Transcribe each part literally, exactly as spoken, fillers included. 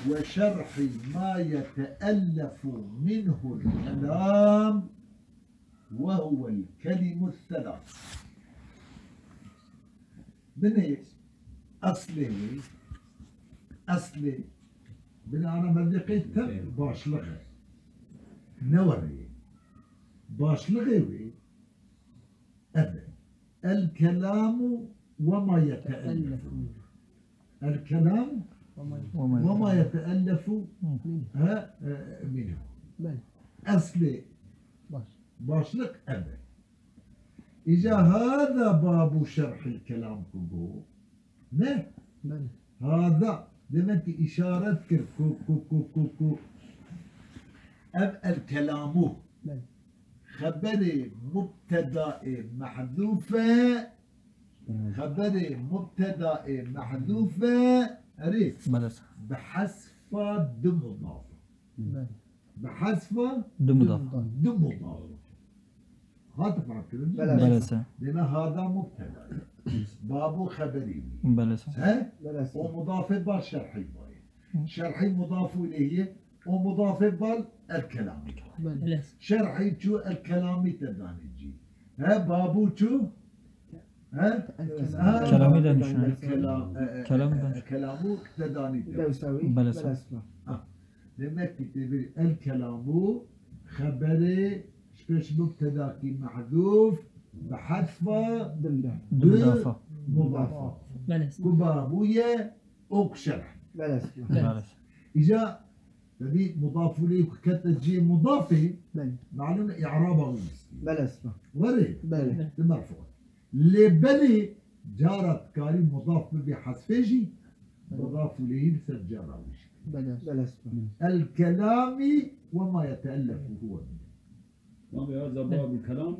وشرح ما يتألف منه الكلام وهو الكلم الثلاث. Binê eslê wê, eslê, binê ana mendîqê te başlix e. Ne werê. Başlixê wê ev e. El kelamu ve ma yeteellefu. El kelam ve ma yeteellefu, ha, e, minhu. Belê. Eslê baş. Başlıq ev e. Îca hâzâ bâbu şerhil kelam ku got. Ne? Belê. Hâzâ demek ki işaret kir ku, ku, ku, ku, ku. Ev el kelamu. Belê. Xeberê mubtedayê mehzûf e. Xeberê mubtedayê mehzûf e. Erê. Belê. Bi hesfa du mudaf. Belê. Bi hesfa du mudaf. Du mudaf. Hat fehmkirin? Belê. Belê se. Deme hada mubteda. Babu xeberî. Belê se. He? Belê se. O mudafê bal şerhî bayê. Şerhî mudaf ileyhi, o mudafê bal el kelamî. Belê. Şerhî çû el kelamî te danê cî. He, babu çû? He? El kelam. Ha? Kelamî de nişan. El kelam, e, e, Kelam e, de. E, kelamu te danî te. Belê se. Ha. Demek ki te bir el kelamu xeberê ji pêş mubtedakî mehzûf bi hesfa du mudafa. Belê. Ku babu ye, Ok şerh. Belê. Belê. Îca, tabi mudaf ileyh ku kete cihê mudafê, belê, malum e, i'raba wî bistî. Belê. Were? Belê. Di merfu. Lê belê cara dikarî mudaf bibê hesfê jî, belê, mudaf ileyh li ser cerra wî jî. Belê. Belê. El kelami ve ma yeteellefu huve minhu. Abi, hâzâ babul kelam.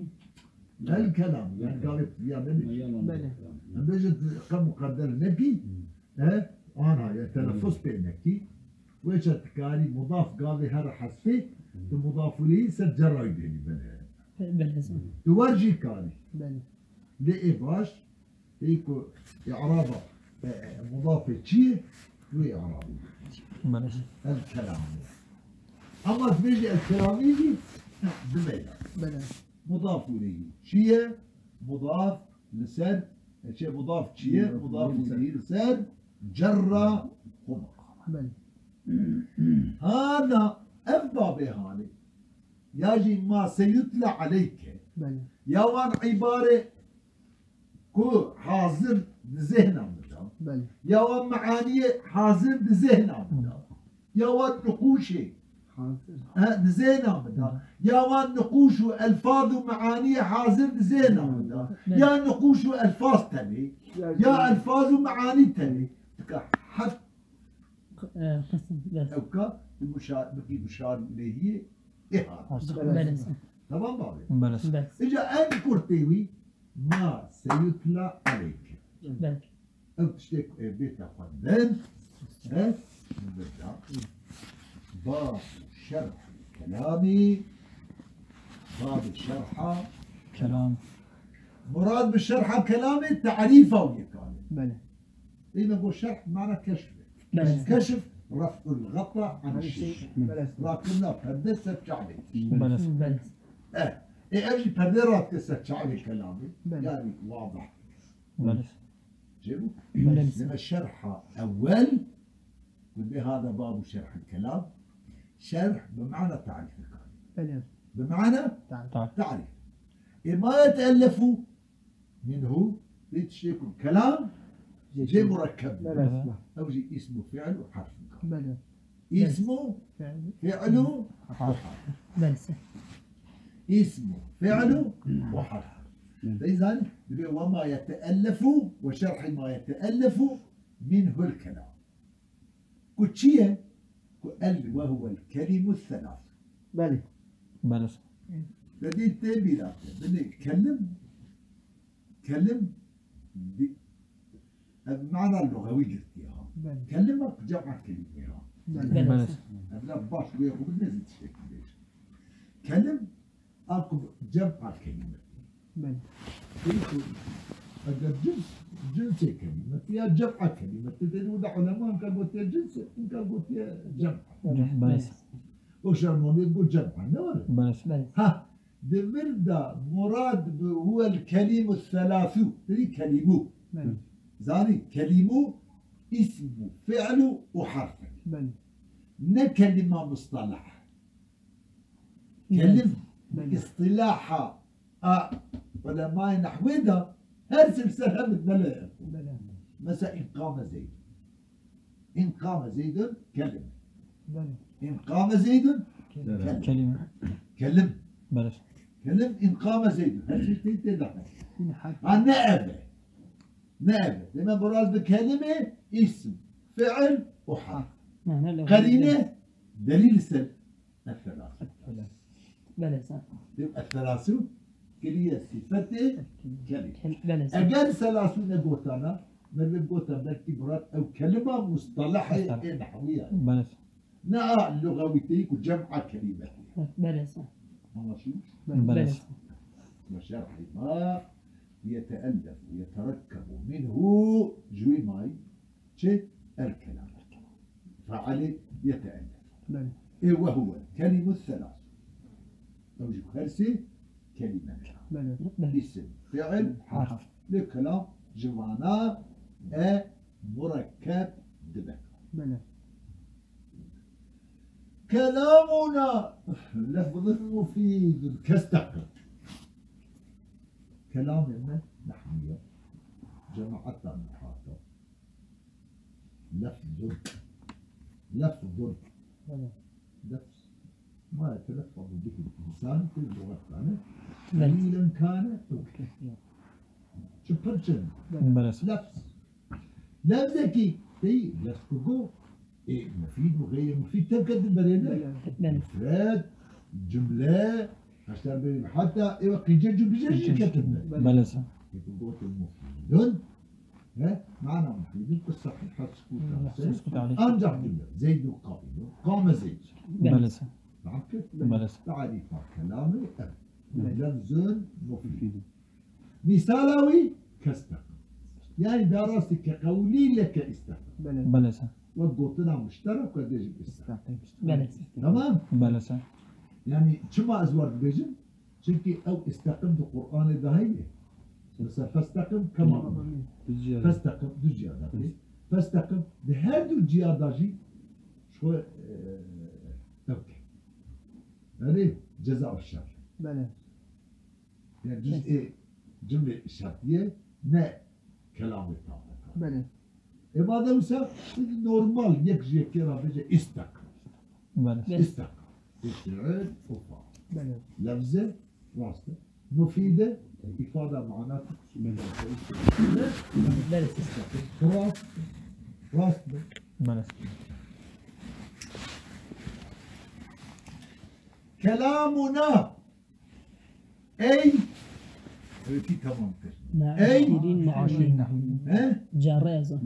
El kelam, yani gavê ya ne? Belê. Em bêjin qe mukadder nekî, e, anha ya telaffuz pê nekî. Wê çi dikarî mudaf gavê her hesfê, tu mudaf ileyh ser cerra wî dênî bine. Belê. Tu wer jî karî. Belê. Lê ê baş, ê ku i'raba, e, e, mudafê çi ye? Wê i'rabî. Belê. El kelamî. Ama dibêjî el kelamî jî, ne, dimeyna. Belê. Mudaf ileyh çi ye? Mudaf li ser, e, çi mudaf çi ye? Mudaf ileyh li ser cerra xwe. Belê. Hana ev babê hanê. Ya jî ma seyutla aleyke. Belê. Ya wan îbare ku hazir di zihna min de. Belê. Ya wan meaniyê hazir di zihna min de. Ya wan niqûşê, hazir, he, di zihna min de. Ya wan niqûş û elfaz û meaniyê hazir di zihna min de. Belê. Ya niqûş û elfaz tenê. Ya, ya elfaz û meanî tenê. Dika heft. E, qism, belê. Ewka bi muşa-, bikî muşar ileyhiyê ê hat. Belê. Belê. Tamam babê? Belê. Belê. Îca en kurtê wî ma seyutla aleyke. Belê. Ev tiştê ku ê bête xwendin, he? Min bida. Bab şerh kelamî, bab şerha kelam. Murad bi şerha kelamê tarîfa wî ye kalê. Belê. Ê me got şerh mana keşf e. Belê. Keşf ref'ul gata an şiş. Belê. Rakirina perde ser çavê. Belê. Belê. E, ê ev jî perde radike ser çavê kelamê. Belê. Yani wadih. Belê. Çêbû? Belê. Leme şerha ewel, ku bê hada babu şerhil kelam, şerh bi mana tarîf dikare. Belê. Bi mana tarîf. Tarîf. Ê ma yeteellefu minhu, vê tiştê ku kelam jê murekkeb. Belê. Ew jî îsm û fiil û harf dikare. Belê. Îsm û fiil û harf. Belê. Îsm û fiil û harf. Belê. Te zanî, dibê we ma yeteellefu, we şerhî ma yeteellefu minhul kelam. Ku çi ye? Ku el ve huvel kelimu selas. Belê. Belê. Te dî tê bîra te. Binê kelim, kelim bi-, ev mana lugewî girtiye ha. Belê. Kelima bi cema kelimê ha. Belê. Belê. Ev la baş wê xwe bi nezî tiştekî bêje. Kelim a ku cema kelime. Belê. Peki, Eger cins, cinsê kelîmetî ya cem'a kelîmetî, tê wida ulema hinka gotiye cins, hinka gotiye cem'a. Cem-, belê. O şermonê got cem'a, ne were? Belê. Belê. Ha, di vir de murad bi huwel kelîmu selâsû, tedî kelîmû. Belê. Zanî, kelîmû, îsmû, fi'lû û harf. Belê. Ne kelîma mustalaha. Kelim, belê, îstilaha a ulemayê nehwê de her silsel hebit belê. Belê. Mesela, in qame Zeydun. In qame Zeydun kelim. Belê. In qame Zeydun kelim. Kelim. Kelim. Kelim. Belê. Kelim, in qame Zeydun. Her şey tê tê de. In harf. Ha, ne eve. Ne eve. Deme, murad bi kelimê, îsim, fi'l û harf. Ha. Ne, ne, ne, qerîne, delîl ser. Eselasû. Belê. Belê, sen. Dê eselasû kiriye sifetê kelîm. Kel-, belê, sen. Eger selasû negotana, me vê gota belkî murad ew kelima mustalahê, mustalahê ê nehwî ye. Belê. Ne a lugawîteyî ku cem'a kelîmetî ye. Belê, sen. Anlaşılmış? Belê, belê, sen. Ve şerhî ma yeteellef ve yeterekkebu minhu, ji wî mayî. Çi? El kelam. Fe'ale yeteellef. Belê. Ê ve huwe kelimu selas. Ew jî her sê kelîme ne. Belê. Belê. Îsim, fi'il, harf. Harf. Lê kelam ji vana e murekkeb dibe. Belê. Kelamuna lefzun mufîdun kesteqim. Kelamê me nehwiye. Cemaeta nuhata. Lefzun. Lefzun. Belê. Lefz. Ma yeteleffazu bihil insan fil lugat tane. Belê. Qalilen kane ew kethîran. Çi pirçin? Belê. Lefz. Lefzekî tey lefz ku go, ê, mufîd û xeyrê mufîd tevke di berê de. Belê. Belê. Mufred, cumle, Heştar bê heta ê we qîce cû bije jî ketin be. Belê. Belê, sen. Yekî gotin mufîdun. He? Mana mufîdun ku sehîha sukût aleyh. Sukût aleyh. Ancak cümle. Zeydun qaîmun. Qame Zeyd. Belê, sen. Tamam ki? Belê, sen. Tarîfa kelamê ev. Belê. Lefzun mufîdun. Misala wî kesteqim. Yani da rastî ke qewlî leke îsteqim. Belê. Belê, sen. Wek gotina muşterek ku ez bêjim îsteqim. Belê. Tamam? Belê, sen. Yani çima ez war dibêjim? Çünkü ew îsteqim di Qur'anê de heye. Mesela festeqim kema. Festeqim du ciya de. Festeqim di her du ciya de jî şu, e, ew ke. Yani ceza şer. Belê. Yani cüz'ê cümle şertiye ne kelamê tam. Belê. E, madem wisa normal yek ji yekê re bêje istek. Belê. Belê. Istek. Fiil û fail. Belê. Lefze rast e. Mufîde ifade mana. Belê. Belê. Istek. Rast. Rast be. Belê. Kelamuna. Ey, ötî tamam kir. Ey, meaşirîn nehwî. He? Cerre ez. He?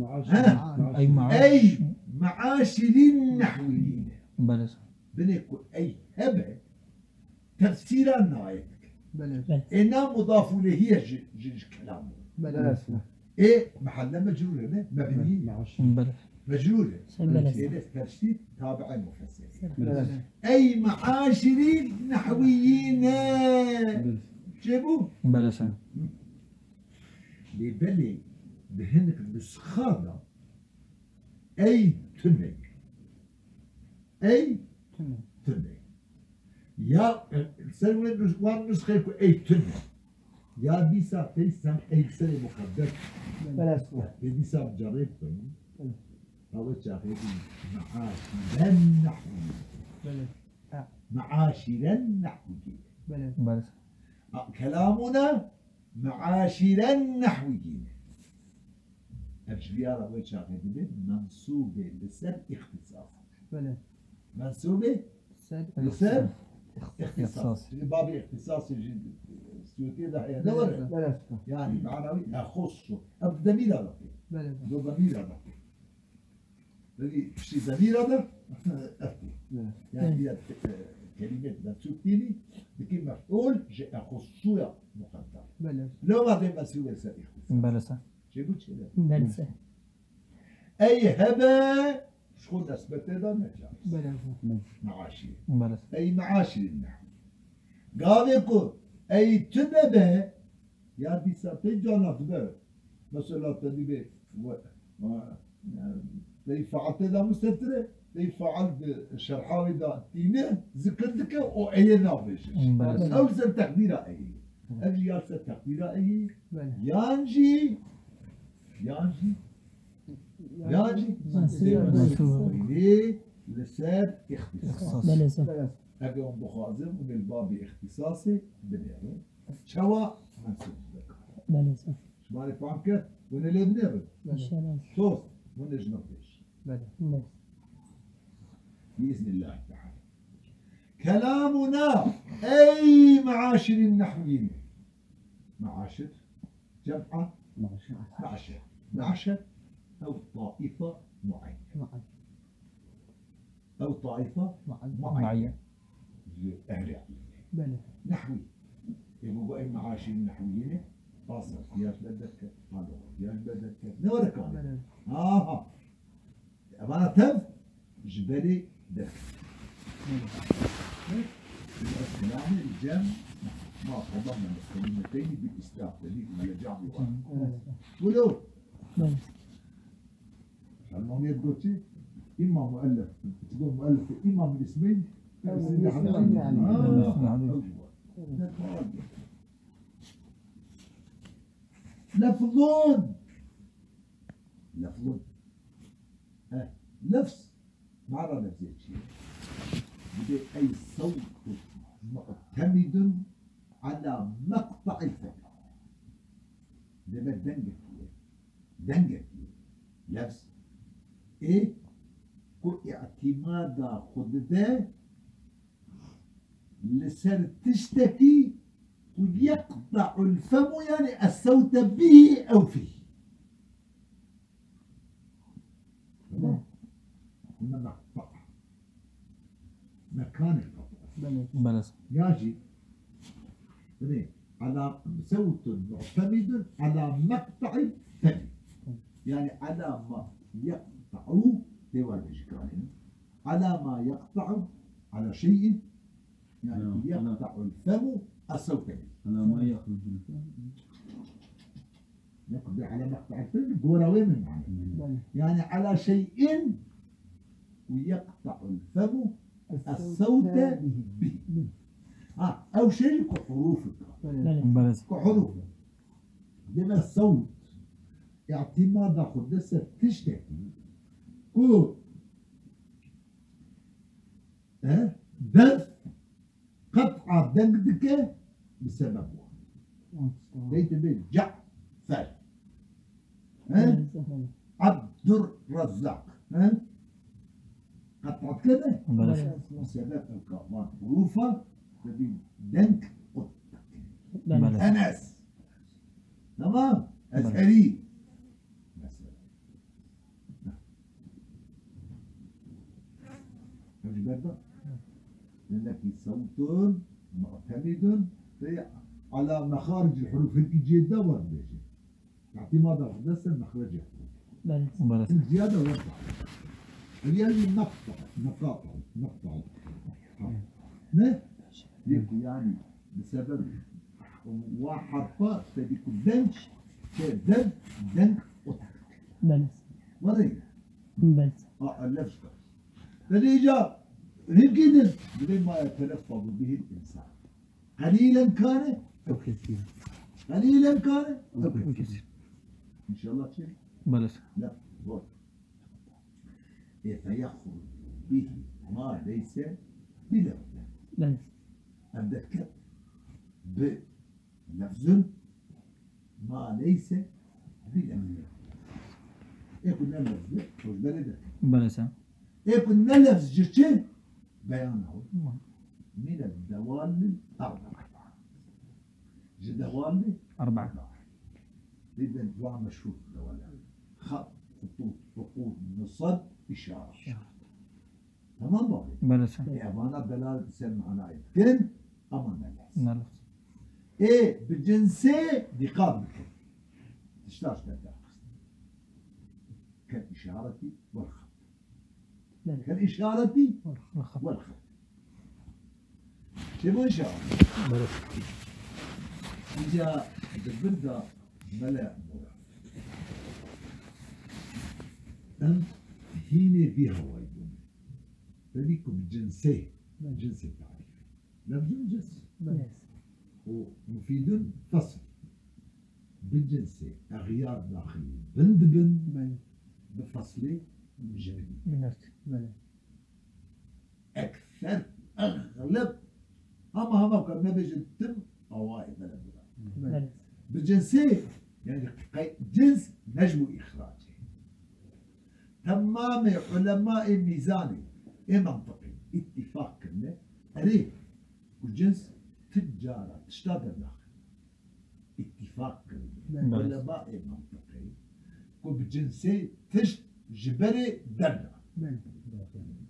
Ey meaş-, ey meaşirîn nehwiyîne. Belê. Binê ku ey hebe, tefsîra nayê dike. Belê. Belê. Ê na mudaf ileyhiye ji, ji, ji kelamê. Belê. Ê mehelle mecrûr e, ne? Mebnî. Belê. Mecrûr e. Belê. Ê de tefsîr tabi'e mufessir. Belê. Ey meaşirî nehwiyîne. Belê. Çêbû? Belê, sen. Lê belê di hinek nusxa de ey tune. Ey tune. Tune. Ya, e, ser wê nus-, wan nusxê ku ey tune. Ya dîsa tey sen ey serê muqedder. Belê. Ê dîsa bi cerrê bixwînî. Belê. Ew çaxê dî meaşiren nehwî. Belê. Meaşiren nehwî. Belê. Belê. A, kelamuna meaşiren nehwiyî ne. Ev ji vîya re wê çaxê dibe mensûbê li ser îxtisas. Belê. Mensûbê li ser îxtisas. Li babê îxtisasê jî Suyutî de heye, ne were? Belê. Yani mana wî exussu. Ev di demîra de tê. Belê. Do demîra de tê. Belê, piştî demîra de, ev tê. Evet. Yani, evet, bir, e, kelîmê mensûb tînî, dikî mef'ûl ji exussuya muqedder. Belê. Lewma dê mensûbê ser îxtisas. Belê se. Çêbû çêne? Belê se. Ey hebe, ji xwe nesbetê de necaiz. Belê se. Meaşî. Belê se. Ey meaşî nehwî. Gavê ku ey tu nebe, ya dîsa pê cana dibe. Mesela te dibê we, we, yani, tey faal tê de mustetir e, tey faal di şerha wê de tîne, zikir dike û eyê navêje. Belê. Ew ser teqdîra eyê. Ev jî ya ser teqdîra eyê. Belê. Yan jî, yan jî, yan jî Mensûb. Mensûb. Li ser îxtîsas. Belê, sir. Eger hûn bixwazin, hûn ê li babê îxtîsasê binêrin. Çawa mensûb dike? Belê, sir. Şima rê fam kir, hûn ê lê binêrin. Belê. Înşallah. Dost, hûn ê ji min bêjin. Belê. Belê. Biiznillahî teala. Kelamuna, ey meaşirî nehwiyîne. Meaşir, cem'a, meaşir. Meaşir. Meaşir, ew taifa muayyen. Muayyen. Ew taifa muayyen. Muayyen. Ji ehlî ilmê. Belê. Nehwî. Ê, bu, bu ey meaşî nehwiyî ne? Asr, diyaş be derket, alo, diyaş be derket. Ne were kane? Belê. Aha. Evana tev ji berê derket. Belê. Kelamê cem ma qedamna bi kelimeteyni bil islah, delîl, meleca bi wa. Belê. Wilo. Belê. Elmaniyet got çi? Îmma muellef. Got muellef, îmma min ismeyn. Min ismeyn, yani. Ha, min ismeyn, yani. Lefzun. Lefzun. Eh, lefz. Mana lefzê çi ye? Dibê ey sewtun mu'temidun ala meqta'il fem. Deme dengekî ye. Dengekî ye. Lefz. Ê ku îtîmada xwe dide li ser tiştekî ku yeqta'ul femu, yani es-sewte bihî ew fîhî. Tamam. Hûn meqta. Mekanê qet'a. Belê. Belê. Ya jî, belê, ala sewtun mu'temidun ala meqta'il femi. Yani ala ma yeqta'u, tê war bêjî kanê. Ala ma yeqta'u, ala şey'in, yani yeqta'ul femu es-sewte bihî. Ala ma yahrucul fem. Yeqta'u ala meqta'il fem, gora wê min mane. Belê. Yani ala şey'in yeqta'ul femu es-sewte bihî. Ha, ew şey ku hurûf e. Belê. Belê. Ku hurûf e. Deme sewt. Îtîmada xwe de ser tiştekî ku, e, dev qet'a deng dike bi sebeb wan. Tamam. Beytê bê Cafer. He? Tamam. Abdurrezzak. He? Qet'a dike ne? Belê. Bi sebeb ew ka van hurûfa dibî deng qut dike. Belê. Enes. Tamam? Belê. Ezherî. Mesela. Ev ji ber de. Lennekî sewtun mu'temidun ve ala mexaricil huruf, hinkî cihê de wer dibêje. Îtîmada xwe de ser mexrecê huruf. Belê. Belê. Hin ziyade wer dibêje. Ev yani meqta, meqata, meqta. Ne? Yek yani bi sebeb wa harfa tedî ku deng, te deng, deng o. Belê. Were. Belê. A, a, lefz. Belê îca hinkî din. Divê ma yeteleffazu bihî l-însan. Qelîlen kane. Ew kesîr. Qelîlen kane. Ew kesîr. Înşallah çi? Belê. La, zor. Ê feyexrucu bihî ma leyse bi lefzin. Belê. Ev derket bi lefzin ma leyse bi lefzin. Ê ku ne lefz bi, hoj berê derket. Belê se. Ê ku ne lefz ji çi? Beyana. Tamam. Mine dewalil arba'a. Ji dewalil arba'a. Dibin dua meşhur dewalil. Xat, xutut, huqûq, nusat, işaret. Tamam mı? Belê se. Ê, evana delal ser manayê dikin, ama ne lefz. Ne lefz. Ê, bi cinsê dîqat bikin. Tişta ji te derxist. Kel îşaretî welxet. Belê. Kel îşaretî Welxet. welxet. Çêbû îşaret. Belê. Îca di vir de mele Murad. Em hînê vî hawayî bûne. Belê ku bi cinsê, Belê. cinsê tarîf. Lefzun cins. Belê. Û mufîdun fesl. Bi cinsê exyar daxilî bin dibin, Belê. bi feslê jinibî. Belê. Ekser, exleb, hema hema ku em nebêjin tim, awayê belê bira. Belê. Bi cinsê, yani qey-, cins mecbû îxracê. Temamê ulemayê mîzanê ê mentiqê îtîfaq kirine, erê, ku cins ti cara tişta dernaxe. Îtîfaq kirine. Belê. Ulemayê mentiqê ku bi cinsê tişt ji berê derna. Belê.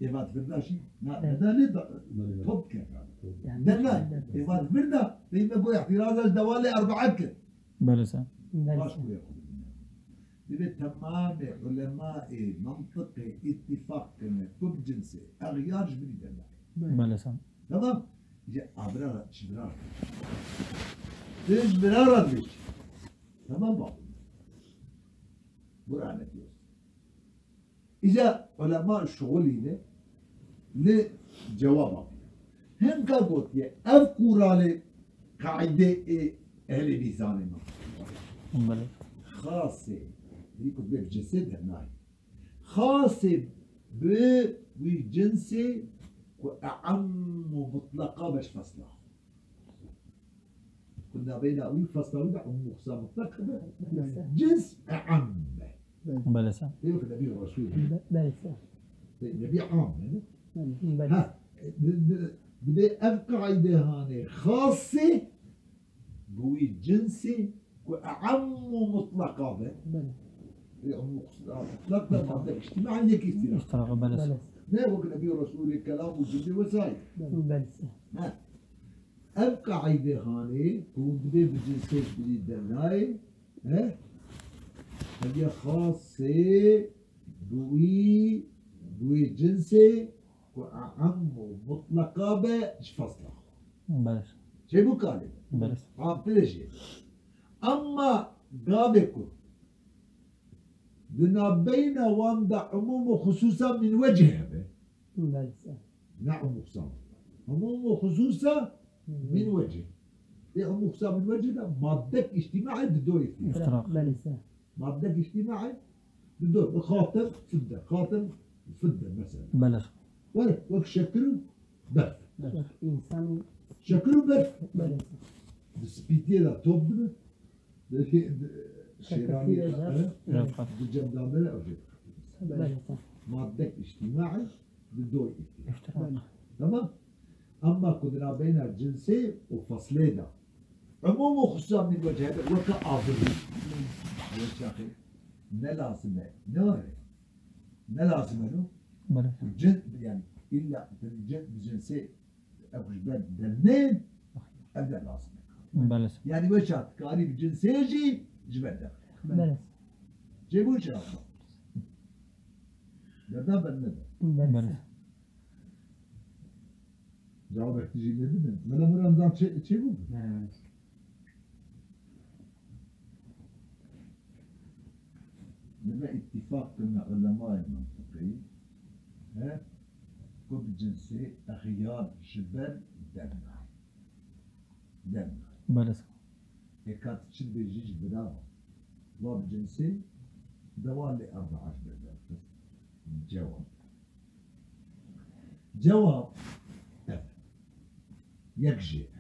Êva di vir de jî, na, Belê. neda lê da, Belê. top kevra. Yani Derna. Belê. Êva di vir de, peyme ku îhtîraza ji dewalê erbaa kir. Belê sen. Belê. Baş bûye xwe bibîne. Divê temamê ulemayê mentiqê îtîfaq kirine ku bi cinsê exyar ji binî derna. Belê sen. Tamam. Ji abira ji bira. Tu ji bira re dibêjî. Tamam bak. Bura ne diyor? Îca ulema şixulîne li cewaba vê. Hinka gotiye, ev qûralê qaîdê ê ehlê mîzanê me. Belê. Xasê, hî ku bê bi cinsê de nayê. Xasê bi wî cinsê ku e'em û mutleqa be ji fesla xwe. Ku nabeyna wî fasla wî de umû xisa mutlaq hebe. Belê. Cins e'am be. Belê sen. Pê wek Nebî Resûl. Be-, belê sen. Pê Nebî am, yani. Belê. Ha, di, di, dibê ev qaîde hanê xasê bi wî cinsê ku e'am û mutlaqa be. Belê. Pê umû xisa mutlaq be, madde îctîmaî yek îftira. Îftira, belê. Belê. Ne wek Nebî Resûlê kelam û cindê wesayî. Belê. Belê sen. Ha. Ev qaîde hanê ku hûn dibê bi cinsê ji binî dernayê, he? Hediye xasê bi wî, bi wî cinsê ku e'em û mutleqa be ji fasla xwe. Belê. Çêbû kalê. Belê. Amtirê jê. Emma gavê ku di navbeyna wan de umûm û xisûsa min wecih hebe. Belê. Ne umû xisa. Umûm û xisûsa min wecih. Ê umû xisa min wecih de maddek îctîmaî di doyê tê. Îftiraq. Belê sen. Maddek îctîmaî di do. Xatem fidde. Xatem fidde mesela. Belê. Were, wek şekir û berf. Wek însan û Şekir û berf. Belê sen. Di spîtiyê de top dibe. Belkî, e, şêranî, Şekil e, Recep. Recep. Di cem de ew jê dixebitîne. Belê. Maddek îctîmaî di doy îtî. Belê. Tamam? Emma ku di navbeyna cinsê û feslê de. Umûm û xisûsa min wecih de weke avirî. Wê çaxê ne lazim e. Ne were? Ne lazim e no? Belê. Cin, yani illa cin, bi cinsê Ew ji ber demnên, ev de lazim e. Belê. Yani wê çax dikarî bi cinsê jî ji ber demnên. Belê. Cêbû çax. Derda ber nebe. Belê. Belê. Cevabek tu jî lê bidin. Mela Muran zan çê, çê bû? Belê, belê. Li me îtîfaq kirine ulemayê mentiqî, he, ku bi cinsê exyar ji ber dernayê. Dernayê. Belê. Ê ka tu çi dibêjî ji bira ve, va bi cinsê dewalê erbaa ji ber derxist. Cewab. Cewab ev. Yek jê ev.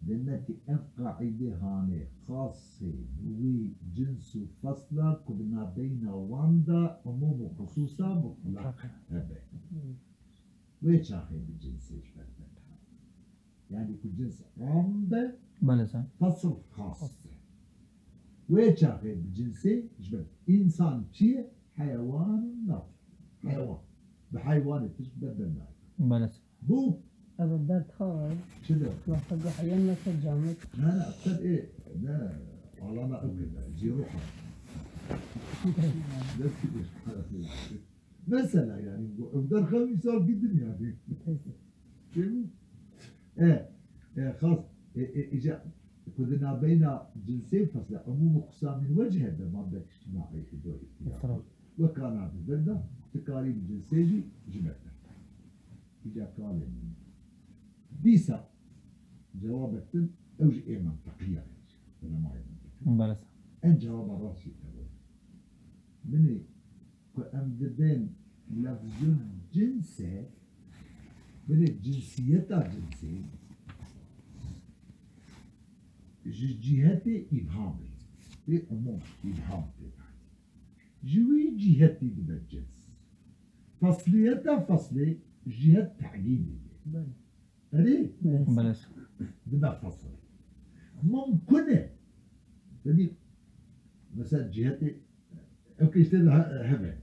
Demek ki ev qaîde hanê xasê bi wî cins û fesla ku di navbeyna wan de umûm û xisûsa mutlaq hebe. Wê çaxê bi cinsê ji ber derha. Yani ku cins am be, Belê sen. Fesl xas be. Wê çaxê bi cinsê ji ber însan çi ye? Heyewan nat. Heyewan. Bi heywanê tişt ber dernayê. Belê sen. Bû. Ev derd ha. Çi derd? Wexta gu heyewan neke camit. Ne, ne, ev ê, ne. Alana ew kir, cî ruha. Mesela yani, bu ev derxew îsal gidin yani. Değil mi? E, e, xas, e, e, îca, ku di navbeyna cinsê fasle, umûm û qisam min wecih e, bi madde îctimaî, xidwe îhtiyar. Weka navê berda, tu karî bi cinsê jî ji ber de. Îca kalê min. Dîsa cewabek din, ew jî ê menteqî ye. Ulemayê menteqî. Belê. En cewaba rast jî ew e. Min ê ku em dibên lefzul cins e, binê cinsiyeta cinsê ji cîhetê îbhamê, tê umûm îbham tê de. Ji wî cîhetî dibe cins. Fesliyeta feslê ji cîhet te'yînê ye. Belê. Erê? Belê. Belê. Dibe fesl. Mumkun e. Dibî, mesela cîhetê, ew ke işte de he-, hebe.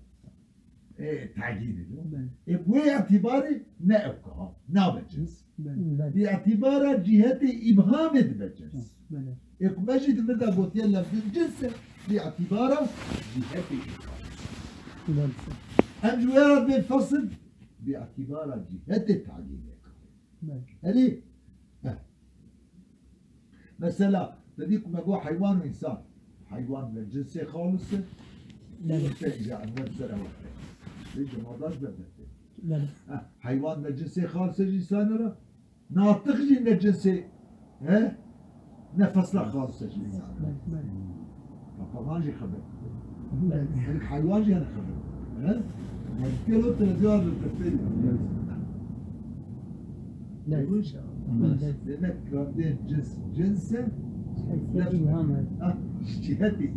E, te'yînê de. Belê. E, bu ê itibarê ne ew ka, nabe cins. Belê. Belê. Bi itibara cîhetê îbhamê dibe cins. Belê. Ê ku me jî di vir de gotiye lefzul cins e, bi itibara cîhetê îbhamê. Belê. Em ji wê re bê fesil, bi itibara cîhetê te'yînê. Belê. Erê? Heh. Mesela, te dî ku me got heywan û însan. Heywan li cinsê xalis e. Belê. Te îca em ne ser ew e. Lê cemaat ji ber de tê. Belê. Heh, heywan li cinsê xalis e ji însanê re. Natiq jî ne cinsê, he? Ne fesla xalis e ji însan. Belê, belê. Papagan jî xebir. Belê. Hinek heywan jî hene xebir. He? Gelo televizyon de teperi. Belê. Belê. Demek ki cins, cins e. Belê. Ha, ciheti.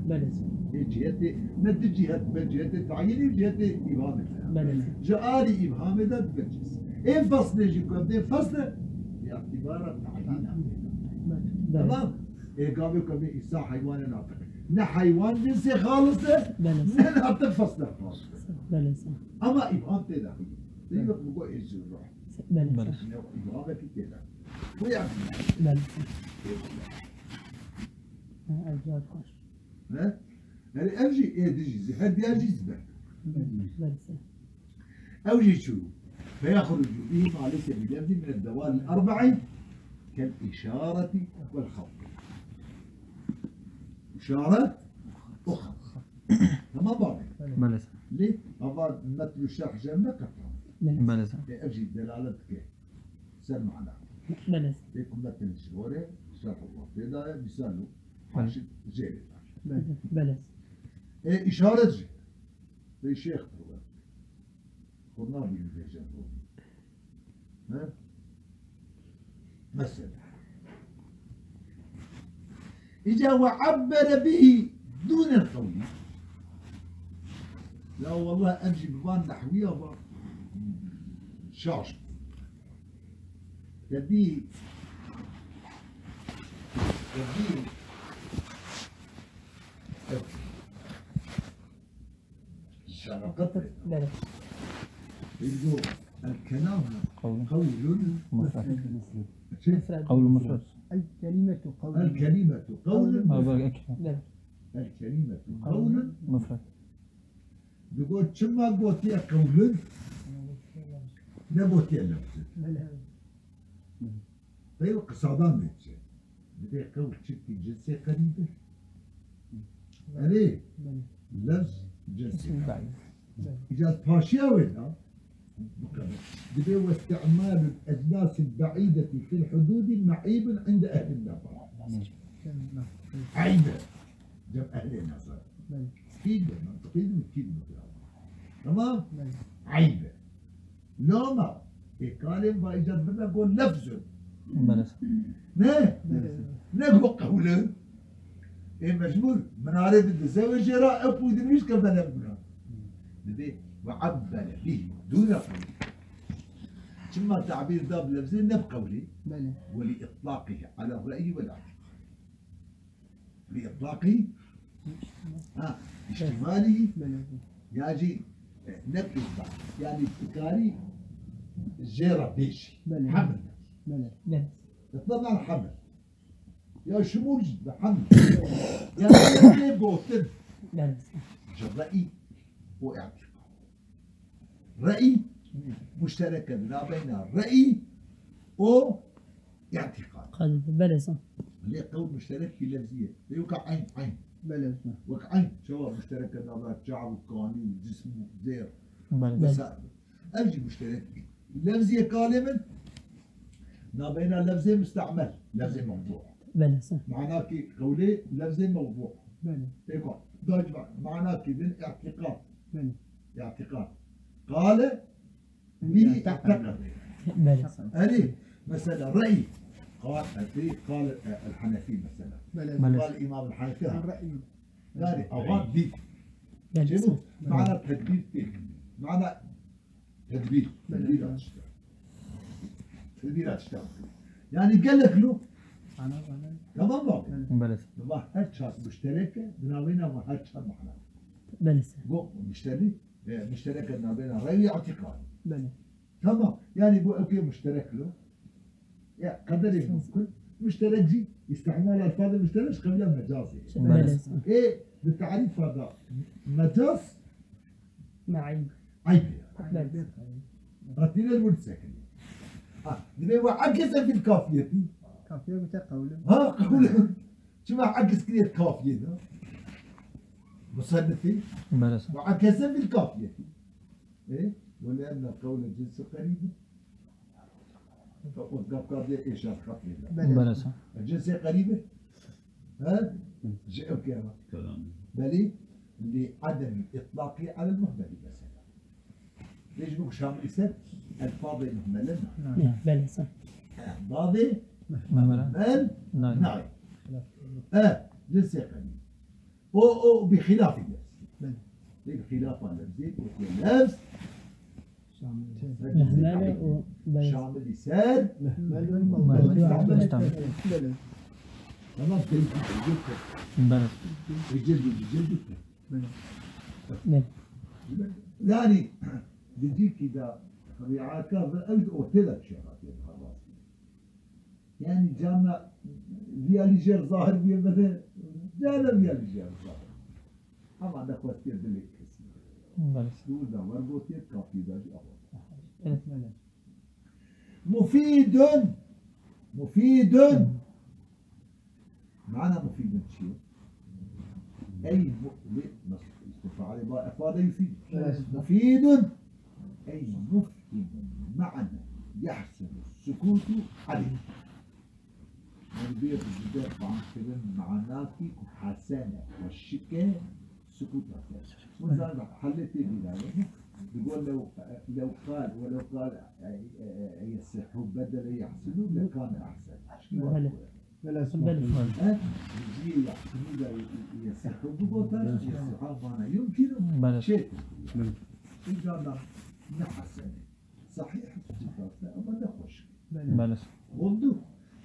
Belê. E, ciheti, ne di cihet, be ciheti tayini, ciheti îbhamê. Belê. Ji alî îbhamê de dibe cins. Ê feslê jî ku em dê fesle, bi îtibara te'yîna. Belê. Tamam. Ê gavê ku em dê îsa heywanê natiq. Ne heywan cinsê xalis e, belê, ne natiq fesle xalis e. Belê. Ama îbham tê de. Dê wek min got ê zû ruh. Belê. Belê. Ne îbhamekî tê de. Bu yani. Belê. Ha, ev cihaz xweş. Ne? Yani ev jî ê di jî, her diya jî ziber. Belê. Ew jî çû. Feyaxrucu bihi ma'al ismi lefzi min edewal erba'i kel işareti vel xat. İşaret û xat. Tamam abi. Belê. Lê ava metn û şerh jê ne qetan. Belê. E, ev jî delalet dike. Ser mana. Belê. Ê ku metn ji gorê şerh Allah tê de ye, misal û haşî jê re. Belê. Belê. Ê, işaret jî. Bê şêx pir we. Xwe nabînim bêje ronî. He? Mesela. Îca we ebbere bihî dûne qewlî. La wallah em jî bi van nehwiya ve şaş bûn. Te dî, te dî, ev Şefaqet. Belê. Ego, el kelam qewlun mufred. Mufred. Qewlun mufred. El kelimetu qewlun. El kelimetu qewlun mufred. Belê. El kelimetu qewlun mufred. Digot çima gotiye qewlun? Ne gotiye lefzun? Belê. Qewl qisadan dê çi? Dibê qewl çi ki cinsê qerîb e? Erê, lefz cinsê qerîb. Îca paşiya wê da, dibê we isti'malul ecnasil be'îdeti fil hudûdi me'îbun inde ehlin nezar. Eyb e. Cem ehlê nezar. Kî de, mentiqî de, kî de. Tamam? Eyb e. Loma, ê kalên va îcar birine got lefzun. Belê. Ne? Belê. Ne got qewlun. Ê mecbûr, minare de dizewicê ra, ew pûdin wî ke belem bira. Dibê ve ebbere bihî dûne qewlî. Çima tabîr da bi lefzê ne bi qewlî? Belê. Welî îtlaqî ala re'yî welâ. Bi îtlaqî, ha, îhtimalî, belê, ya jî, e, ne bi îtlaq. Yani dikarî jê re bêjî. Belê. Heml. Belê. Belê. Îtlaq heml. Ya şimûl jî bi hemd. Yani lê gotin. Belê. Ji re'î û îtîqad. Re'î muşterek e di navbeyna re'î û îtîqad. Qad, belê, sa. Lê qewl muşterek bi lefzî ye. Lê weka eyn, eyn. Belê, sa. Wek eyn, çawa muşterek e navbeyna çav û kanî û cism û zêr. Belê. Vesaire. Ev jî muşterek bî. Lefzê kalê min, nabeyna lefzê müstemel, lefzê mevdu. Belê, sa. Manakî qewlê lefzê mevdu. Belê. Êka, dac ma-, manakî din îtîqad. Belê. Îtîqad. Qale, bî, îtîqad. Belê, sa. Erê, mesela, re'î. Qal, qal, e, el-Hanefi mesela. Belê. Belê. Qal İmam el-Hanefi. Re'î. Yani, ava dît. Belê, sa. Çêbû? Mana tedbîr tê. Mana Tedbîr, tedbîr tişta. Tedbîr tişta. Yani gelek lo. Ana, ana. Tamam mı? Belê. Tamam, her çar müşterek e, di navbeyna ma her çar mana. Belê, sa. Go müşteri, e, müşterek e navbeyna re'î û îtîqad. Belê. Tamam. Yani bu okey müşterek lo. Ya, qederê mümkün. Müşterek jî, îstîmal elfazê müşterek ji qebîla mecazê. Belê. Belê. Ê, di tarîfa da mecaz Me'îb. Eyb e. Belê. Hatîne li wir disekine. Ha, divê we ekese fil kafiyetî. Kafiye bite qewle. Ha, qewle. Çima ekes kiriye kafiyê de? Musennifî. Belê. Ve ekese fil kafiyetî. E, ve li enne qewle cinsi qerîb e. Fakat gap gap diye êşar xat lêda. Belê. Belê, sa. Cinsê qerîb e. He? Ji ew kera. Belê, li adem itlaqî alel muhmeli mesela. Lê ji bo şamilî ser elfazê muhmele na. Ya, belê, sa. He, bavê muhmel nayê. He, cinsê qerîb. O, o, bi xilafî lefz. Belê. Bi xilafa lefzê, o lefz. Muhmele û belê. Şamilî ser. Muhmel û muhmel. Belê. Tamam, tevkî tevkî. Belê. Tevkî, tevkî. Belê. Belê. Yani, di cîkî de riayet kar ve ew di ortê de çêxatiye daha rastî. Yani, carna viya li jêr zahir bûye me de, carna viya li jêr zahir. Ama nexwestiye dilê kesî. Belê. Dûr da wer gotiye, kafî da jî awa. Evet, belê. Mufîdun. Mufîdun. Mana mufîdun çi ye? Ey mu-, lê nas-, îstîfade ba efade yufîd. Evet. Mufîdun. Ey mufhimun mana yahsunu sukutu aleyh. Yani bir de fehmkirin manakî ku hesene, xweşik e, sukût hesene. Wezan da halê tê bîrayê. Digo lew, lew qal, welew qal, e, e, e, yesihu bedele yahsinu, lekane ahsen. Belê. Belê. He? Ciyê yahsinu da yesihu bigota, yesihu mana yumkinu. Belê. Çêtir. Belê. Îca da ne hesene. Sahih sukût hesene, ama ne xweşik. Belê. Oldu.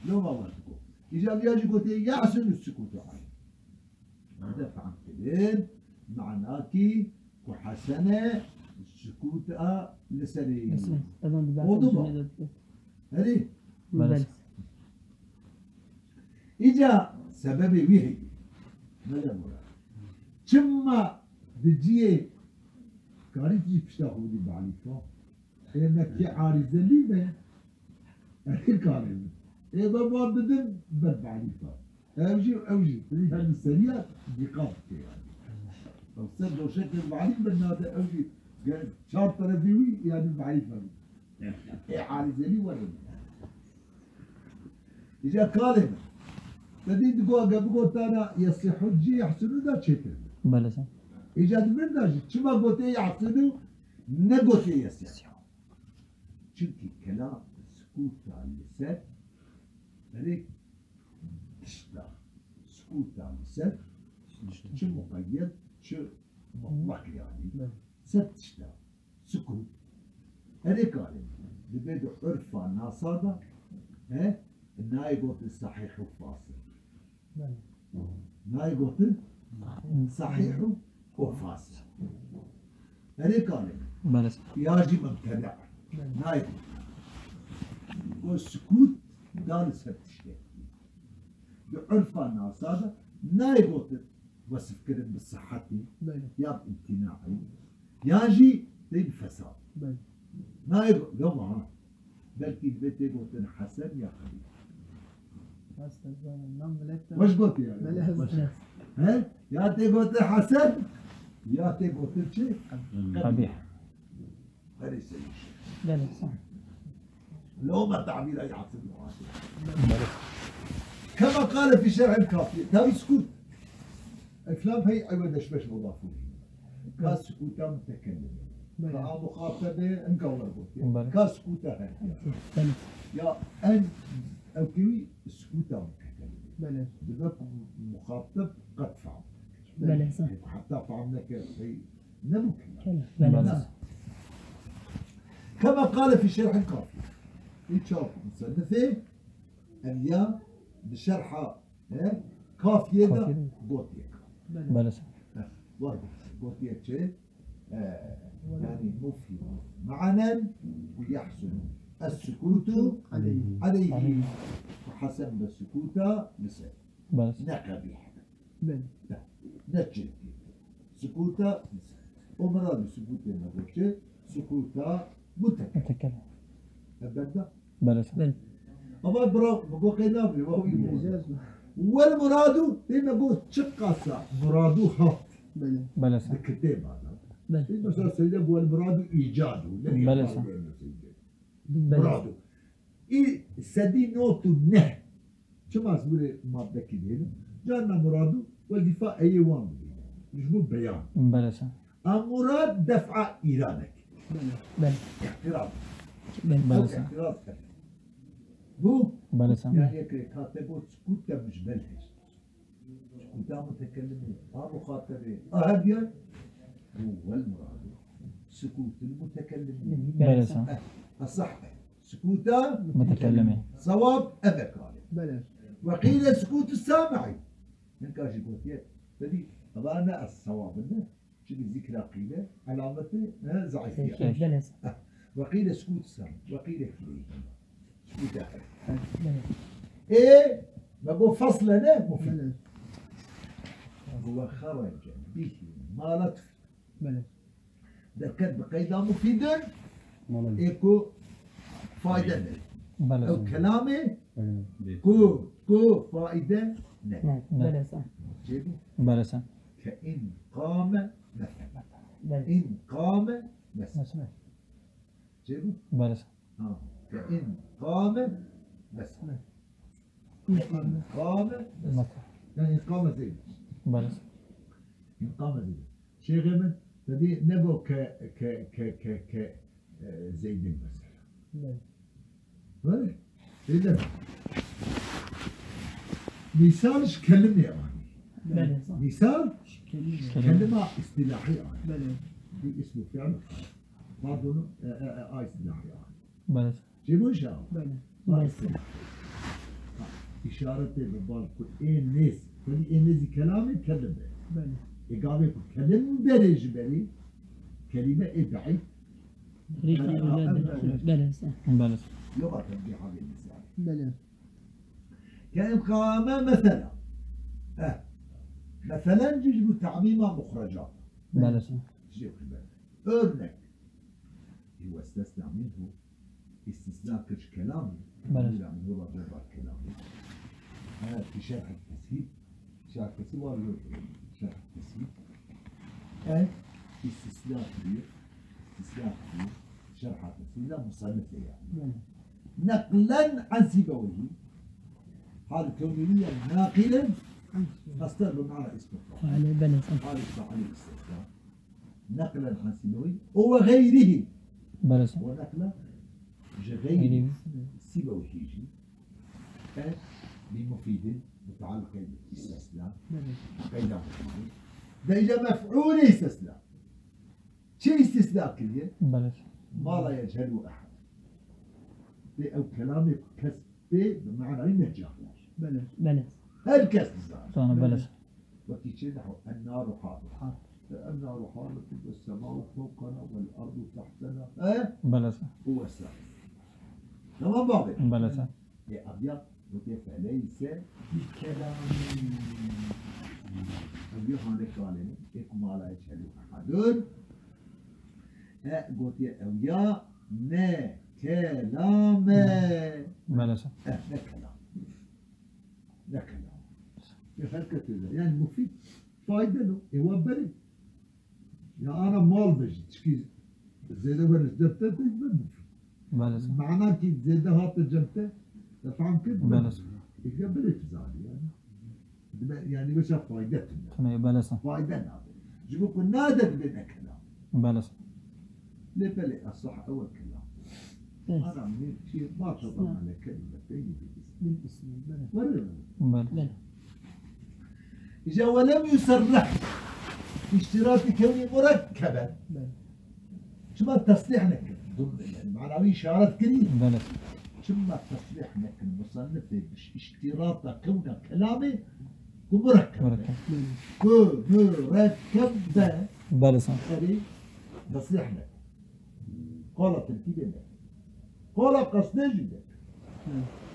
Loma wer digo. Îca viya jî gotiye, yahsunu sukutu aleyh. Herde fehm kirin, manakî ku hesene sukûta li serê. Oldu mu? Herî? Belê. Îca sebebê wî heye. Mele Murad. Çima di ciyê karî jî pişta xwe dî balî xwe? Ê me kê arîzelî me? Ê karê min. Ê me van didin ber balî xwe. Ew jî, ew jî, her li seriya dîqat dike yani. Ew ser doşekê balî min nade, ew jî ger çar terefî wî yani balî xwe. Ê arîzelî werin. Îca kalê min. Te dî digo, ge bigotana yesihhu cî yehsunu da çêtir. Belê, sa. Îca di vir da jî çima gotê yehsunu, ne gotê yesihhu. Çimkî kelam sukûta li ser, erê tişta sukûta li ser, çi muqeyyed, çi mutlak yani. Belê. Ser tişta. Sukût. Erê kalê. Dibe di urfa nasa da, he, nayê gotin sahih û fasil. Belê. Nayê gotin sahih û fasil. Erê kalê. Belê. Ya jî mubteda. Belê. Nayê gotin. Go sukût da li ser tiştekî. di urfa nasa de nayê gotin wesifkirin bi sihetî, Belê. ya bi îmtînaî, ya jî tê bi fesad. Belê. Nayê go-, ya wiha. Belkî divê tê gotin hesen ya qebîh. Hesen, nam millet de Weş gotiye. Belê, Weş. hesen. He? Ya tê gotin hesen, ya tê gotin çi? Qebîh. Qebîh. Belê seyî. Belê, sağ ol. لو ما تعبير أي عاصم معاصر. كما قال في شرح الكافية. تاوي سكوت. الكلام هي عوض شبش مضاف إليه. كا سكوتا متكلم. بلى. كا مخاطبة انقا ورقوتي. بلى. كا سكوتا هي. بلى. يا أن أو كوي سكوتا متكلم. بلى. دبك مخاطب قد فهم. بلى، صح. حتى فهمنا كيف هي نبو كلام. كلام. بلى، بلى. صح. كما قال في شرح الكافية. إيش شاف مصنفه؟ أن يا بشرحه He? Kafiyê de Kafiyê de. Gotiye. Belê. Belê sir. He, var gotiye çi? He, yani mufîd. Manen û yahsun. Es-sukutu aleyhi. Aleyhi. Aleyhi. Hesen be sukuta li ser. Belê sir. Ne qebîh. Belê. Ne, ne çirkin. Sukuta li ser. O mirad sukutê me gotiye. Sukuta mutekellim. Mutekellim. He, benda. Belê sir. Belê. Ama bira, bi go qey nabî, wa wî bû. Wel muradu, dê me go çiqasa muradu hat. Belê. Belê sir. Di kitêba de. Belê. Dê mesela seyde bû wel muradu îcadu. Ne Belê sir. Seyde. Belê. Muradu. Î sedî nod û neh. Çima ez were maddekî dêrim? Carna muradu wezîfa eyê wan bibîne. Ji bo beyan. Belê sir. A murad def'a îradek. Belê. Belê. Îtiraz. Belê. Belê sir. Ew îtiraz kir. Bu, Belê sir. Yani yek kate got sukût de mujmel hest. Sukûta mutekellimê, a muxatebê, a her diyan. Bu wel muradu. Sukûtul mutekellimê. Belê sir. Eh, esah. Sukûta Mutekellimê. Sewab ev e kare. Belê. Ve qîle sukûtu sami'i. Hinka jî gotiye. Belî, eva ne ez sewab ne. Çünkü zikra qîle, alameti, he, zayıf Zayıf, yani. Belê sir. Heh. Ve qîle sukût sen, ve qîle kileyhîma. Sukût ahir. Belê. Ê, me go fasle ne, mufîd. Belê. Ve xerece bihi ma la tufîd. Belê. Derket bi qeyda mufîdin, Malum. Ê ku fayde ne. Belê sir. Ew kelamê Aynen. Ku, ku faide ne. Ne, belê sir. Çêbû? Belê sir. Ke in qame mesela. Belê. In qame mesela. Mesela. Çêbû? Belê sir. Ha. Ke in qame mesela. Ke in qame mesela. Mesela. Yani in qame zeyd. Belê sir. In qame zeyd. Şêxê min, te dî nego ke, ke, ke, ke, ke, e, zeydin mesela. Belê. Belê. Belê. Misal ji kelimê anî. Belê. Misal Kelimê. Kelima îstîlahî anî. Belê. Bir ismu fiil. Pardon, e, e, e, a îstîlahî anî. Belê. Çêbû şa? Belê. Belê. Ha, îşaretê bi bal ku ê nêz. Belê ê nêzî kelamê kelim e. Belê. Ê gavê ku kelim berê ji berî, kelîme ê beîd. Rîka Belê. Belê. Belê sir. Belê sir. Yok artık bir haberi misal. Belê. Ke in qame mesela. Eh. Meselen cüz bu ta'mima muhrecat. Belê sir. Örnek. Westesna minhu. Îstîsna kir ji kelamê. Belê. Bila min hûra berbar kelamê. He, fi şerh teshîl. Şerh teshîl var yok. Şerh teshîl. E, îstîsna kiriye. Îstîsna kiriye. Şerh teshîl la musannif yani. Belê. Neqlen an Sîbeweyhî. Hal kewniye naqilen. Masdar bi mana istifal. Belê, belê, sağ ol. Hal fiil istifal. Neqlen an Sîbeweyhî. O ve xeyrihî. Belê sir. Ve neqlen ji xeyrî Xeyrî. Sîbeweyhî jî. E, bi mufîdin, mutaalliqê bi îstîsna. Belê. Qeyda mufîdin. De îca mef'ûlê îstîsna. Çi îstîsna kiriye? Belê sir. Ma la yechelu ehad. Ve ew kelamê ku kes pê bi manayî necahler. Belê. Belê. Her kes dizane. Zane, belê sir. Wekî çi neho, ennaru harî. Ha. Ennaru harî ve semau fewkena vel ardu tehtena. He? Belê sir. Û wesa. Tamam abi. Belê sir. E, abiya Gotiye feleyse bi kelamî. Ew yê hane kalê min, ê ku mala ye çelî ehedun. E, gotiye ew ya ne kelam e. Maalesef. E, ne kelam. Ne kelam. Ya her kes öyle. Yani mufid, faydalı. E, wa belê. Ya ana mal be jî, çikî zêde were ji def te tê, be mufid. Belê. Mana kî zêde hate cem te, te fehm kir? Belê. Êka belê tu zanî yani. Dibe, yani weşa fayde tune. Tune, belê. Fayde nabe. Ji bo ku nade dibe ne kelam. Belê. Lê belê esah ew e kelam. Evet. Ana min çi ma tadamene kelimeteyni bil ismi. Bil ismi, belê. Were mi? Belê. Belê. Îca we lem yuserrih. İştirati kevni murekkeben. Belê. Çima tesrîh nekir? Dur, yani manawî işaret kirî. Belê. Çima tesrîh nekir? Musannifê bi iştirata kewna kelamê ku murekkeb be. Murekkeb. Ku murekkeb be. Belê, sağ ol. Erê, tesrîh nekir. Qala terkîbê nekir. Qala qesdê jî nekir. Hı.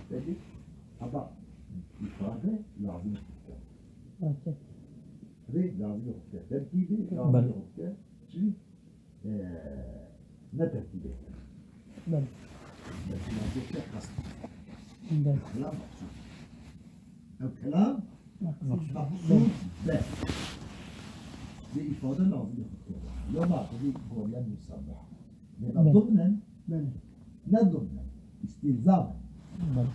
Peki, heta îfade lazim xwe bike. Okey. Rê lazim xwe bike. Terkîbê lazim xwe bike. Çi? Ee, ne tertîbê. Belê. Belê. Kelam meqsûd. Ew kelam meqsûd be. Vê îfade lazim e. Loma xwedî goryem musabbe. Lê me Belê. Dumnen, Belê. Ne dumnen. İstilzamen. Belê.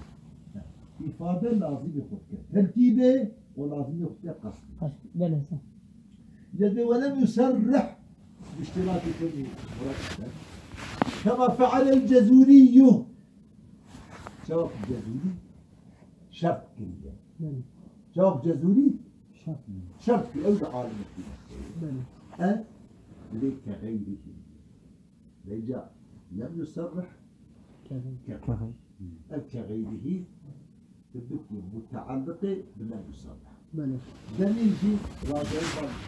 Îfade lazim e xwe bike. Tertîbê û lazim e xwe bike qesdê. Qesd. Belê, sağ. Cezê ve lem yuserrih bi iştiraki kevni murekkeben. Kema fealel Cezûrî. Çawa ku Cezûrî şert kiriye. Belê. Çawa ku Cezûrî şert kiriye. Şert kiriye. Ew de alimekî. Belê. E? Divê ke xeyrî kiriye. Vêca lem yuserrih. Ke xeyrî. Ke xeyrî. Ev ke xeyrî. Bikî mutealliqê bi lem yuserrih. Belê. Demîr jî racayê bal yuserrih.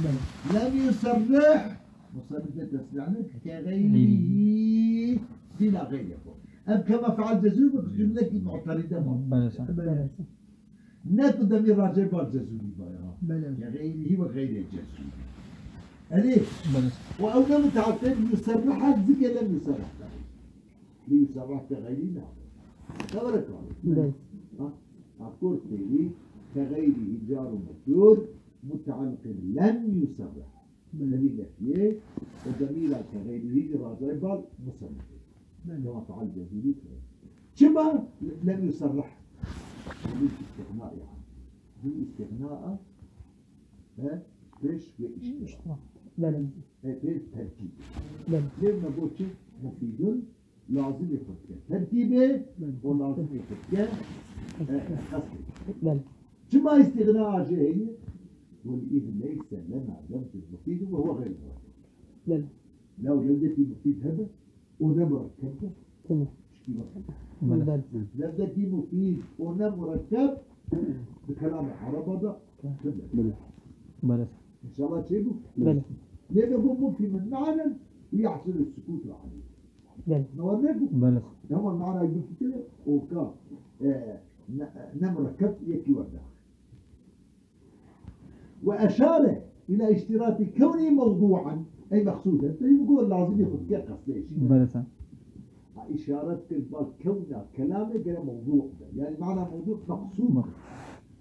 Belê. Lem yuserrih. Musannif de tesrîh ne ke xeyrî. Bila xeyrê xwe. Ev kema feal cezî bi cümlekî mu'teride ma. Belê, sağ. Belê. Ne ku demîr racayê bal cezî ba ya. Belê. Ke xeyrî ve xeyrê cezî. Erê. Belê. Û ew ne mutealliqê bi yuserrih zikê lem yuserrih. Li yuserrah ke xeyrî nabe. Tevere kar. Belê. Ha? Akor têwî ke xeyrî car û mecrûr mutealliqê bi lem yuserrah. Belê. Evî nefiyê û demîra ke xeyrî jî racayê bal musannifê. Belê. Kema feal cezîrî tune. Çima lem yuserrah? Evî îstîxna yani. Bi îstîxna e, pêş ve îştira. Belê. E, pê terkîb. Belê. Lê me got çi? Mufîdun lazimê xwe dike terkîbê Belê. Û lazimê xwe dike, e, qesdê. Belê. Çima îstîxna a jê heye? Wil îz leyse lena lefzun mufîdun ve huve xeyr murekkeb. Belê. Lew lewdekî mufîd hebe û ne murekkeb be. Tamam. Şikî bakın. Belê. Belê. Lewdekî mufîd û ne murekkeb bi kelamê Ereba de Belê. Belê. Belê. İnşallah çê bû? Belê. Lê de bu mufîmin manen û yahsulu sukutu aleyh. Belê. Ne var ne bu? Belê. Hemen manayı bifikire û ka, e, ne, ne murekkeb yekî werde. Ve eşare ila iştirati kevni mevdu'an, ey meqsuden. Te bu lazim yok, gel qasdê işi. Belê, sağ. Ha, işaret kir, bak, kewna kelamê gere mevdu be. Yani mana mevdu meqsud. Mek-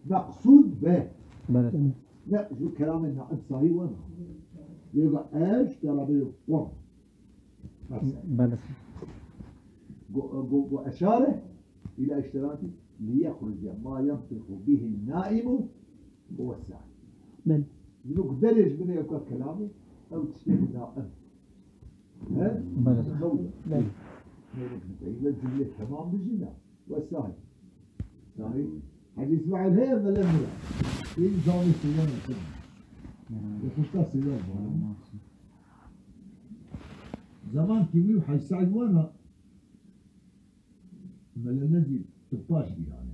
Meqsud be. Belê. Ne, ji kelamê naib sahî wana. Yega eş, beraber yok. Mesela. Belê. Go, go, go eşare ila iştiraki liyexruce ma yantiqu bihi naimu ve sahî. Belê. Ji bo ku derê ji binê ew ka kelamê, ew tiştê naib. He? Belê. Xew. Belê. Ve cümle tamam bijî ne? Ve sahî. Sahî. Hacı İsmail heye ve lem yura. Yeni cami Seyran Efendi. Ve kuşta Seyran var. Zaman ki wî Hacı Said wana, Mele nezî tu paş bî yani.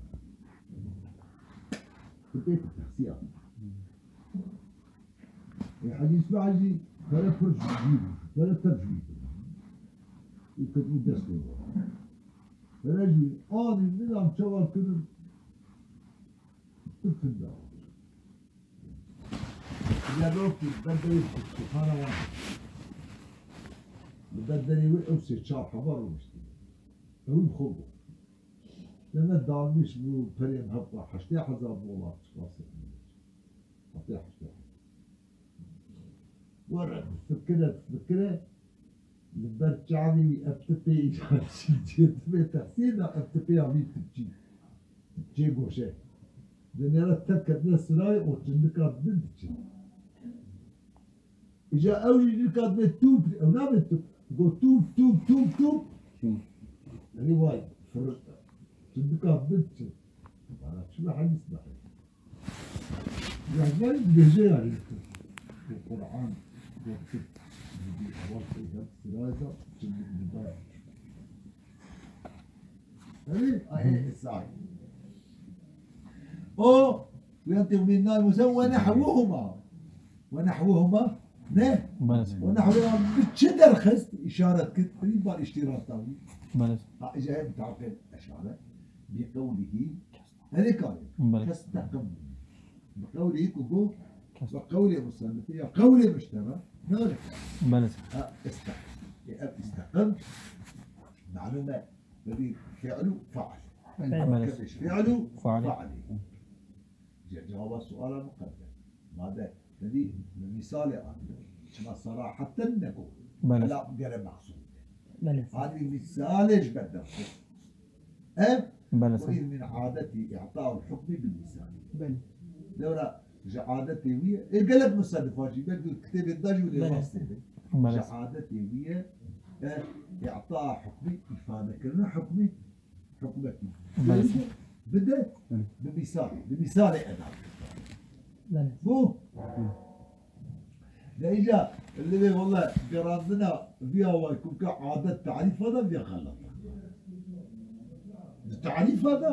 Tu pê tu texsiya. E, Hacı İsmail jî pere pir ji wî bû, pere tev ji wî bû. Û ketibû destê we. Hele jî anî nizam çawa kirin. Tu pinda. Diyarbekir, ben de stefana wan. Li ber derê wê ew sê çar heba rûniştî. Ew bi xwe bû. Lê me dalmîş bû, perên heta heştê hezar dolar çiqasî. Heta heştê hezar. Were, fikire, fikire. Li ber çavê wî ev tipê îcar çi dibê tersê da, ev tipê ya wî tipçî. Tipçê goşe. Dinêre tev ketine sirayê û çindika din diçin. Îca ew jî nika dibê tûp, ew nabê tûp. Go tûp, tûp, tûp, tûp. Tûp. Erê way, fir-, çindika din diçin. Bana çi be hadîs be. Rehber dibêje yani. Bu Kur'an, bu Türk, bu Arap, bu Sirayda, şimdi burada. Tabii, ay, esay. O, yantiqu bin Nabi Musa ve nahvuhuma. Ve nahvuhuma, ne? Maalesef. Ve nahvuhuma bi çi derxist, işaret kir, riba iştirak tabi. Maalesef. Ha, ece hem taqil eşare. Bi kavlihi, Herê karê. Belê. Festeqim. Bi qewlê ku got, Kes- bi qewlê musennifê ya qewlê mişteba, ne öyle? Belê. Ha, isteqim. E, ev isteqim, malum e, bi fi'lu faal. Belê. Belê. Kevş fi'lu Faal. Faali. Ce-, cevaba suala muqeddem. Made, dedi, misalê anî. Çima sarahaten ne got. Belê. Hela gere maqsud. Belê. Anî misalê ji ber derxist. Ev, Belê, وإذ sir. من عادته إعطاء الحكم بالمثال. Belê. Lewra ji adetê wî ye. E, gelek musennifan jî, belkî kitêbên da jî wî Belê. Rastê be. Belê. Ji adetê wî ye, e, îta hukmî, îfadekirina hukmî, hukmetî. Belê, sir. Bide, Belê. Bi misalê, bi misalê eda. Belê. Bu, Hı. De îca, li vê wele gerandina vî awayî ku bike adet tarîfa de vê xelet. Di tarîfa de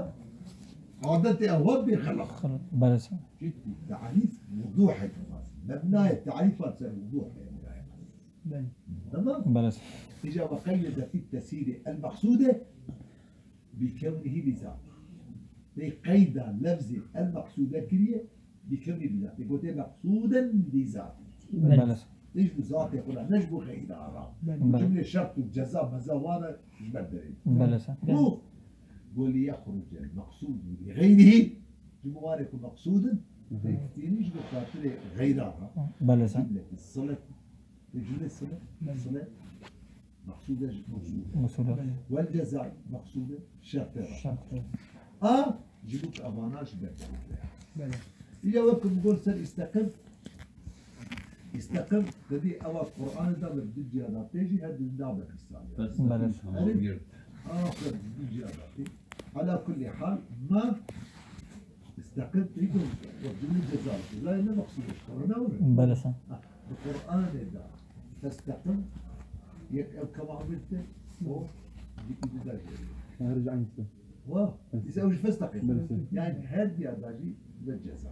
adetê ewa bê xelet. Xelet, belê sir. Ciddi tarîf wuduhê dixwazin. Mebnayê tarîfa ser wuduhê. Belê. Tamam? Belê sir. Îca ve qeyd de fî tesîrê el mexsûde bi kewnihi bi zat. Vê qeyda lefzê el mexsûde kiriye, bi kewnihi bi zat. Tê gotê mexsûden bi zat. Belê. Belê. Tê ji zatê xwe re, ne ji bo xeyra re. Belê. Belê. Cumlê şert û ceza meza wan re ji ber derê. Belê. Bu, go li yexruce mexsûd li xeyrihi, ji bo warê ku mexsûdin, Hı hı. Tê kitînî ji bo xatirê xeyra re. Belê. Cumleti silet, tê cumlê silet, Belê. Silet. Mexsûde ji mexsûde. Mexsûde. Wel cezai mexsûde şerte re. Şerte. A, ji bo ku evana ji ber derê. Belê. Îca wek ku min got ser îsteqim. Îsteqim, te dî ewa Qur'anê de bi du ciya de tê jî her du nabe misalê. Belê. Erê, a, xwe du ciya de tê. Ala kulli hal, ma Îsteqim tê ku wek cumlê ceza. Cezayê ne mexsûd e, Qur'an ne were? Belê sir. Ha, bi Qur'anê de festeqim, yek ev kema amir te, o dikî dida jê. Her ji eyn sir. Wa, Hı. Îsa ew jî festeqim. Belê sir. Yani her diya da jî ve ceza.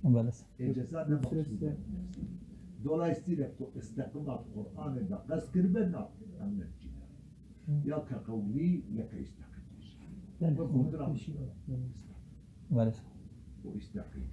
Belê sir. E ceza ne mexsûd e. Dolayısıyla tu îsteqima Qur'anê de qest kiribe na, em ne cî. Ya ke qewlî, ya ke îsteqîm. Belê. Wek gotina Belê. Belê. O îsteqîm.